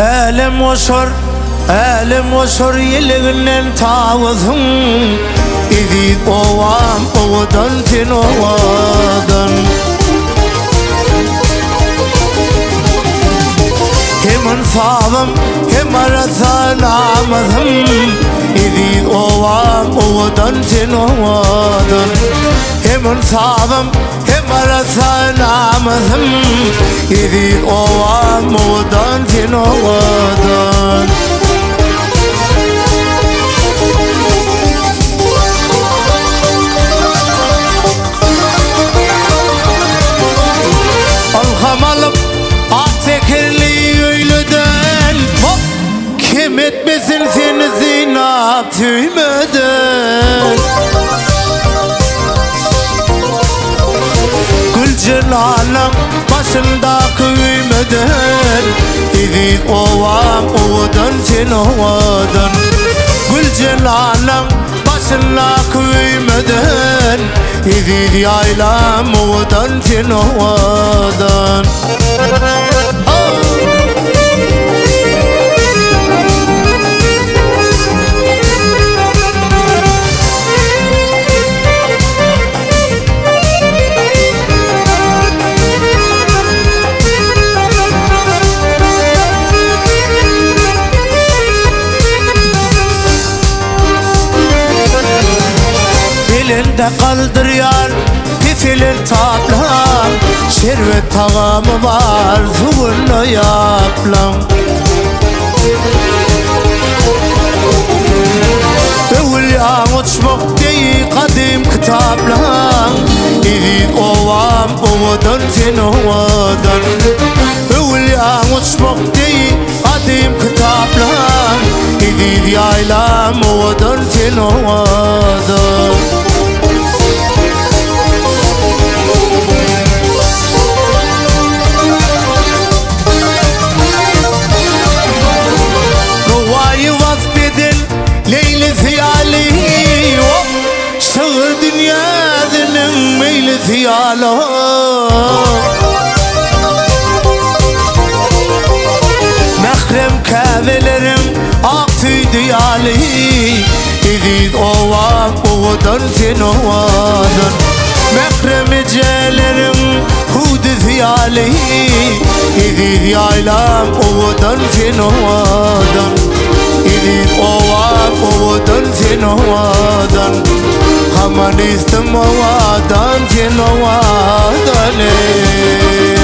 Älemgoşar, älemgoşar ýeleginden tawusyň, Eziz obam owadan sen owadan. Hem ynsabym, hem arassa namysym, Eziz obam owadan sen owadan. Hem ynsabym, Hem arassa namysym Eziz obam owadan sen owadan. Ylham alyp ak sekerli öýleden Hop! Kem etmesin seni synap söýmeden. Güljenalyň başyndaky öýmeden Eziz obam owadan sen owadan. Güljenalyň başyndaky öýmeden Eziz ýaýlam owadan sen owadan. Belende galdyrýar peselen taplan, Şerbet tagamy bar suwunda ýaplaň. Öwülýaň uçmak deý gadym kitaplaň, Eziz obam owadan sen owadan. Öwülýaň uçmak deý gadym kitaplaň, Eziz ýaýlam owadan sen owadan. Rowaýy wasp eden Leýlisi ýaly, oh, Şygyr dünýäsiniň meýlisi ýaly. Mährem käbeleriň ak süýdi ýaly, Eziz obam owadan sen owadan. Mährem ejeleriň hüwdüsi ýaly, Eziz ýaýlam owadan sen owadan. Eziz obam owadan sen owadan. Kommunistim owadan sen owadan eý.